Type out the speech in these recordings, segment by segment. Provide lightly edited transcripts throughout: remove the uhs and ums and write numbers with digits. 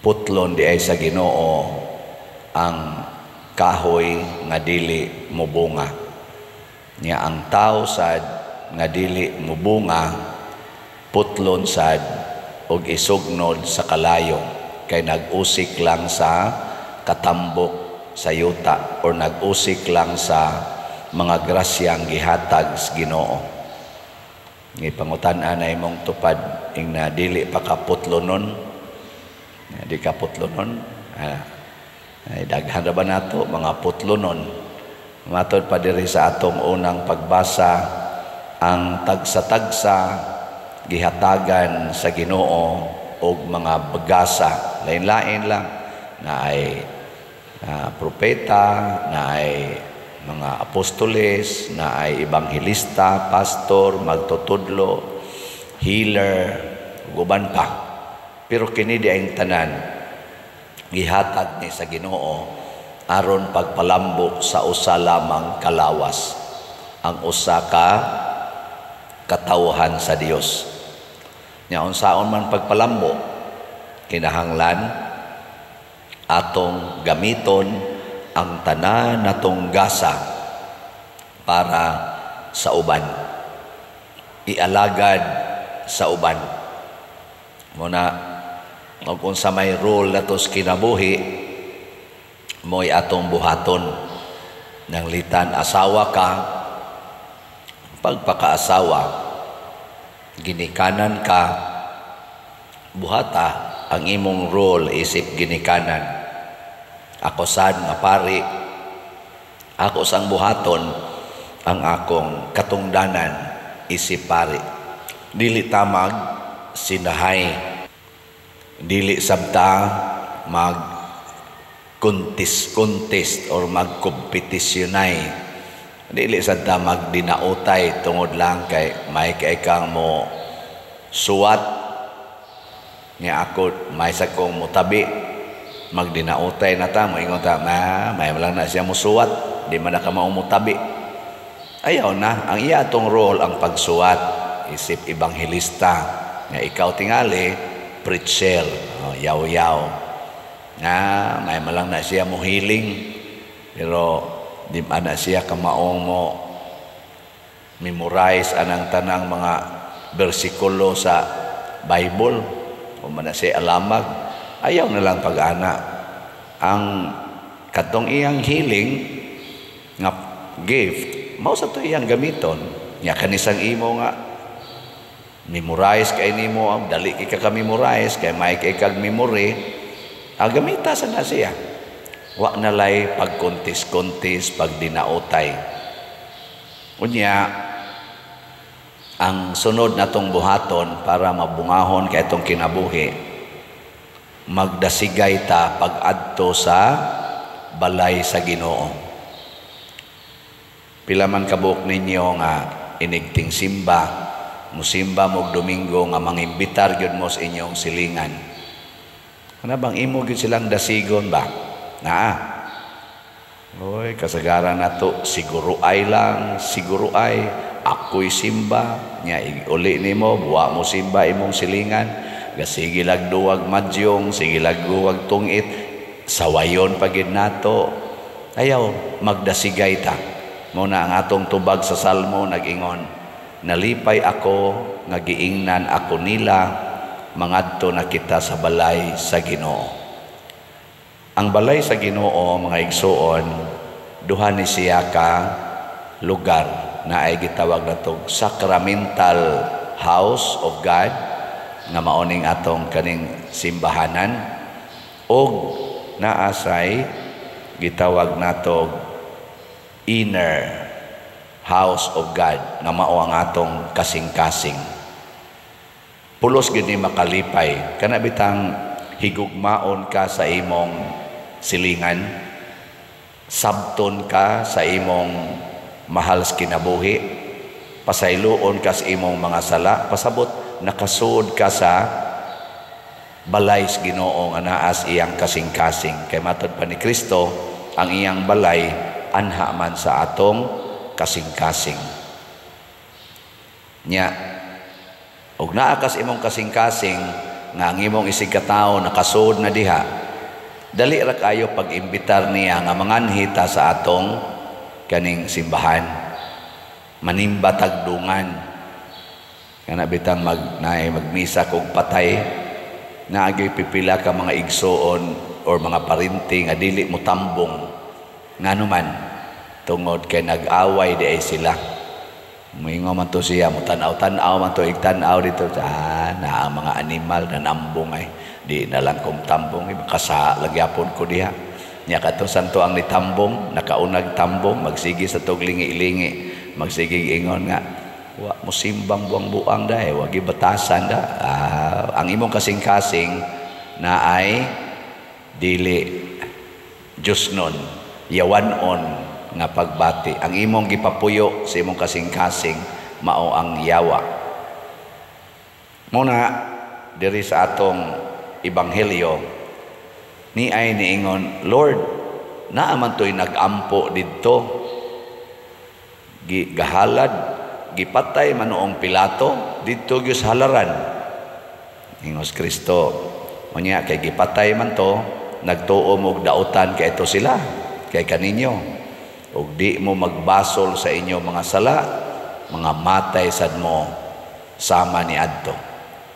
Putlon di ay sa Ginoo ang kahoy nga dili mobunga. Nya ang tao sad nga dili mobunga, putlon sad og isugnod sa kalayo kay nag-usik lang sa katambok sa yuta or nag-usik lang sa mga grasyang gihatag sa Ginoo. Nga pangutan-an na imong tupad ing na dili pa ka putlonon, di ka putlonon. Ay, daghan ra ba nato mga putlonon? Matod pa diri sa atong unang pagbasa, ang tagsa-tagsa gihatagan sa Ginoo og mga bagasa. Lain-lain lang na ay propeta, na ay mga apostoles, na ay ebanghelista, pastor, magtutudlo, healer, uban pa. Pero kini di ang tanan gihatag ni sa Ginoo aron pagpalambo sa usa lamang kalawas, ang usa ka katawhan sa Dios. Nya unsaon man pagpalambo? Kinahanglan atong gamiton ang tanan natong gasa para sa uban, ialagad sa uban. Muna og unsa may role nato sa kinabuhi, mo'y atong buhaton. Nanglitan asawa ka, pagpakaasawa, ginikanan ka, buhata ang imong role isip ginikanan. Ako sad nga pari, ako sang buhaton ang akong katungdanan isip pari. Dili ta mag sinahay, dili sabta mag contest-contest or magkompetisyonay, dili sad ta magdinautay tungod lang kay may kay kang mo suwat nga ako may sa kong mutabi, magdinautay na ta, moingon ta, ma may lang na siya musuwat, di man na ka mutabi. Ayaw na. Ang iya atong role ang pagsuwat isip ebanghelista, nga ikaw tingali preacher, oh, yaw-yaw nga may malang na siya mo healing pero di man na siya kamaong mo memorize anang tanang mga bersikulo sa Bible o man na siya alamag. Ayaw na lang pag-ana. Ang katong iyang healing nga gift, mao sa to iyang gamiton. Nya kanisang imo nga memorize kay nimo, dali kay ka memorize kay may kay kag memory, ang gamita sa na siya. Wa na lay pagkontis-kontis, pagdinautay. Unya ang sunod natong buhaton para mabungahon kay itong kinabuhi, magdasigay ta pag-adto sa balay sa Ginoo. Pila man kabuok ninyo nga inigting simba, musimba mog Domingo nga mangimbitar gyud mo sa inyong silingan? Kana bang imo gyud silang dasigon ba? Naa. Oy, kasagaran nato siguro ay lang, siguro ay ako'y simba, nya uli nimo buwa mo simba imong silingan, sige lag duwag madyong, sige lag duwag tungit, sawayon pa gid nato. Ayaw, magdasigay ta. Muna ang atong tubag sa Salmo nag-ingon, nalipay ako nga giingnan ako nila, mangadto na kita sa balay sa Ginoo. Ang balay sa Ginoo, mga igsuon, duha ni siya ka lugar na ay gitawag natong sacramental house of God nga maoning atong kaning simbahanan, og naasay gitawag natog inner house of God nga mao ang atong kasing-kasing. Pulos gid ni makalipay kana bitang higugmaon ka sa imong silingan, sabton ka sa imong mahal sa kinabuhi, pasayloon ka sa imong mga sala, pasabot nakasuod ka sa balay sa Ginoo nga naas iyang kasing-kasing. Kay matod pa ni Kristo, ang iyang balay anha man sa atong kasing-kasing. Nya og naa kas imong kasing-kasing, nga ang imong isig katawo nakasuod na diha, dali ra kayo pag-imbitar niya nga manganhi ta sa atong kaning simbahan, manimba tagdungan. Kana bitang mag naay magmisa kog patay, naagyoy pipila ka mga igsuon or mga parinti nga dili mo tambong. Ngano man? Tungod kay nag-away di ay sila. Muingon man to siya, mo tan-aw-tan-aw man to, igtan-aw dito, ah, na ang mga animal na nambong ay, di na lang kong tambong, eh, kasa lagyapon ko diha. Nya katong santo ang nitambong, nakaunag tambong, magsige sa tog lingi-lingi, magsige ingon nga, wa mo simbang buang-buang da eh, wagi batasan da. Ah, ang imong kasing-kasing na ay dili Diyos nun, yawanon nga pagbati. Ang imong gipapuyo sa imong kasing-kasing mao ang yawa. Muna diri sa atong ebanghelyo ni ay niingon, "Lord, naa man to'y nag-ampo didto." Gahalad, gipatay man noong Pilato didto gyud sa halaran. Ingos Kristo, unya kay gipatay man to, nagtuo mo og dautan kay ito sila kay kaninyo, ug di mo magbasol sa inyo mga sala, mga matay sad mo sama ni adto.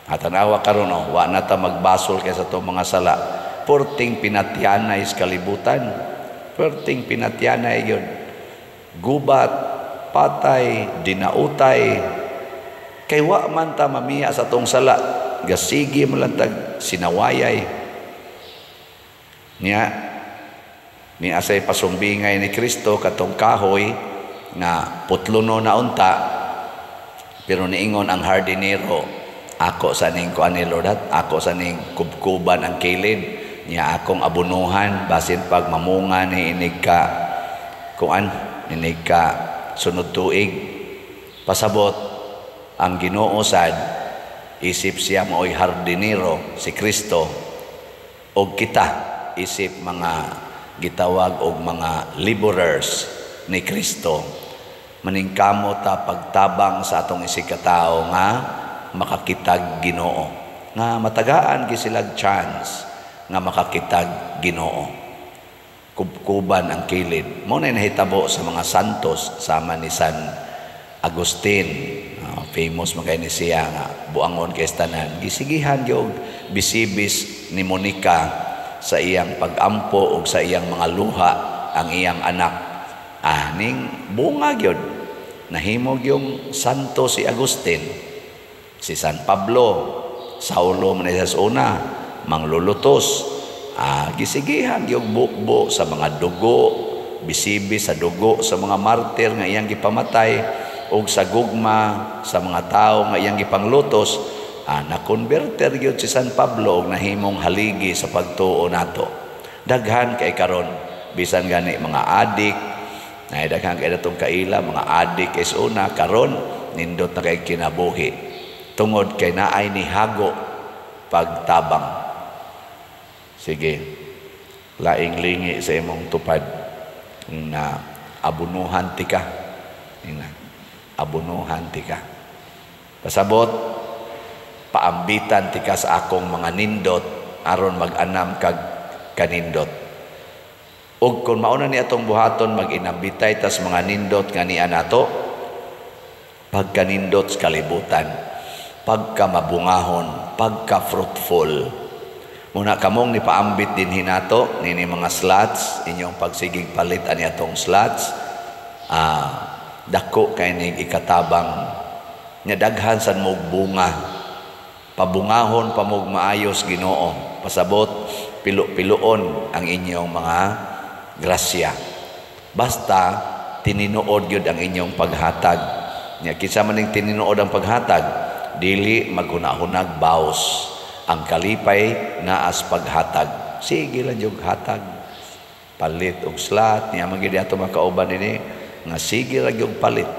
Atanawa karon, oh, wa na ta magbasol kay sa atong mga sala. Perting pinatyanay sa kalibutan. Perting pinatyanay yun. Gubat, patay, dinautay. Kay wa man ta mamiya sa atong sala. Gasigi mo lang tag sinawayay. Niya, ni asay pasumbingay ni Kristo katong kahoy nga putlono na unta, pero niingon ang hardinero, "Ako sa ning kuan ni Lord, at ako sa ning kubkuban ang kilid niya, akong abunuhan, basin pag mamunga ni inig ka kuan, inig ka sunod tuig." Pasabot ang Ginoo sad, isip siya maoy hardinero, si Kristo, og kita isip mga gitawag og mga laborers ni Kristo, maningkamot ta pagtabang sa atong isig katao nga makakitag Ginoo, nga matagaan gi silag chance nga makakitag Ginoo. Kubkuban ang kilid. Mo na nahitabo sa mga santos sama ni San Agustin. Famous man kay ni siya nga buangon kay tanan. Gisigihan gyud bisibis ni Monica sa iyang pagampo ug sa iyang mga luha ang iyang anak. Ah, ning bunga gyud, nahimo yung santo si Agustin. Si San Pablo, Saulo man sa una, manglulutos. Ah, gisigihan yung bukbo sa mga dugo, bisibi sa dugo sa mga martir nga iyang gipamatay ug sa gugma sa mga tawo nga iyang gipanglutos. Ah, na-converter gyud si San Pablo ug nahimong haligi sa pagtuo nato. Daghan kay karon, bisan gani mga adik na, daghan kay datong kaila mga adik is una, karon nindot na kay kinabuhi tungod kay naay nihago pagtabang. Sige, laing lingi sa imong tupad na abunuhan tika. Ina, abunuhan tika. Pasabot, paambitan tika sa akong mga nindot aron mag-anam kag kanindot. Ug kung mauna ni atong buhaton, mag-inambitay tas mga nindot nga niya nato, pagkanindot sa kalibutan, pagka mabungahon, pagka fruitful. Muna kamong ni paambit din hinato nini mga slots, inyong pagsigig palit ani atong slots, dako kay ning ikatabang nya, daghan san mo bunga, pabungahon pa mo maayos Ginoo. Pasabot, pilo-piloon ang inyong mga grasya basta tinuod gyud ang inyong paghatag. Nya kinsa man ning tinuod ang paghatag, dili maghunahunag baos. Ang kalipay naas paghatag. Sige lang yung hatag, palit og slot niya man gid ato makauban ini nga sige ra gyud palit,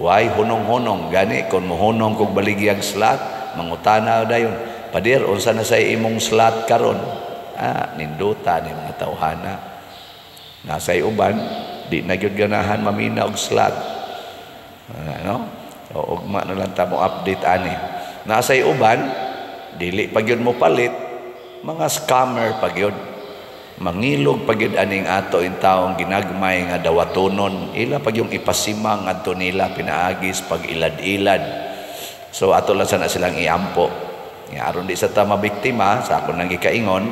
way hunong-hunong. Gani kon mohunong kog baligyag slot, mangutana dayon, "Pader, unsa na sa imong slot karon?" Ah, ninduta ni mga tawhana. Nasa uban di na gyud ganahan mamina og slot, ano? O ugma na lang ta mo update ani. Nasa uban Dili pa gyud mo palit, mga scammer pa gyud. Mangilog pa gyud aning ato intawong ginagmay nga dawatonon. Ila pa yung ipasimang ngadto nila pinaagis pag ilad-ilad. So ato lang sana silang iampo. Ya, aron di sa ta mabiktima sa ako nang gikaingon,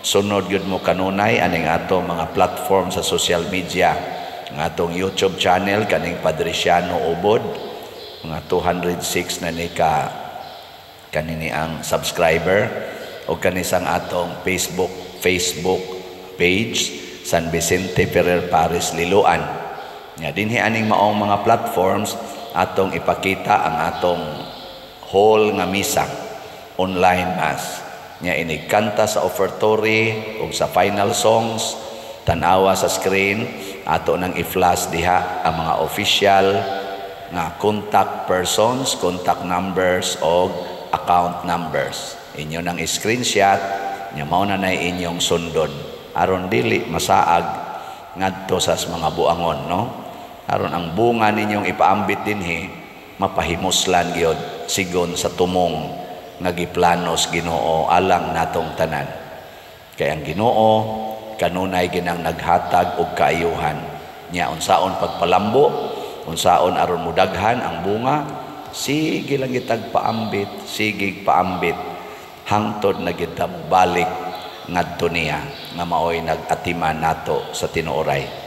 sunod gyud mo kanunay aning ato mga platform sa social media. Ang atong YouTube channel kaning Padriciano Ubod, mga 206 na ni ka kanini ang subscriber, o kanisang atong Facebook page, San Vicente Ferrer Parish Liloan. Nya dinhi aning maong mga platforms atong ipakita ang atong whole nga misa, online mass. Nya inig kanta sa offertory ug sa final songs, tan-awa sa screen, ato nang i-flash diha ang mga official nga contact persons, contact numbers og account numbers. Inyo nang screenshot, nya mao na nay inyong sundon aron dili masaag ngadto sa mga buangon, no? Aron ang bunga ninyong ipaambit dinhi mapahimuslan gyud sigon sa tumong nga giplanos Ginoo alang natong tanan. Kay ang Ginoo kanunay ginang naghatag og kaayuhan. Nya unsaon pagpalambo, unsaon aron mudaghan ang bunga, sige lang gitag paambit, sige paambit hangtod na kita balik ngadto niya nga maoy nag-atiman nato sa tinuoray.